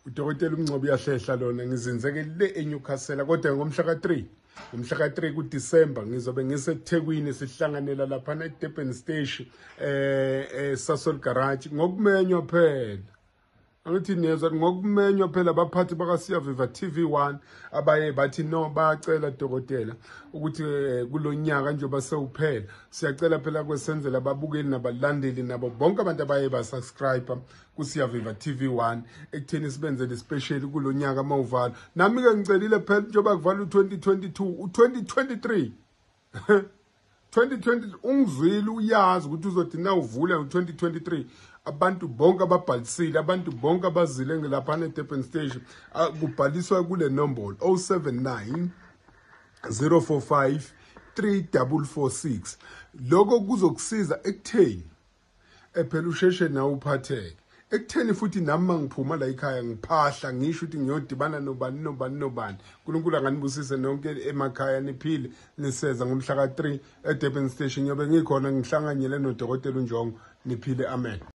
Udokotela uMngcobo uyahlehla lona, ngizinzeke le eNewcastle, kodwa ngomhla ka-3, ngomhla ka-3 kuDisemba ngizobe ngiseThekwini, sihlanganela laphana eDurban Station, Sasol Garage, ngokumenywa phela. Angithi niyezwa, ngokumenywa phela abaphathi bakaSiyaviva TV1 abaye bathi no, bayacela dokotela ukuthi kulonyaka njengoba sewuphela, siyacela phela kwesenzela ababukeli nabalandeli nabo bonke abantu abaye basubscribe kuSiyaviva TV1 ekutheni sibenzele special kulonyaka mawuvala. Nami ke ngicelile phela, njengoba kuvala u2022, u2023, 2020 ungizwile, uyazi ukuthi uzothi na uvula ngo-2023, abantu bonke ababhalisile, abantu bonke abazile laphana eDurban Station, kubhaliswa kule nombolo 079 045 3446. Lokho kuzokusiza ekutheni ephela usheshe nawe uphatheke ekutheni futhi nami mangiphuma la ekhaya ngiphahla, ngisho ukuthi ngiyodibana nobani nobani nobani. uNkulunkulu anganibusise nonke emakhaya, niphile. Niseza ngomhla ka-3 eDurban Station, ngiyobe ngikhona ngihlanganyele nodokotela uNjongo. Niphile, amen.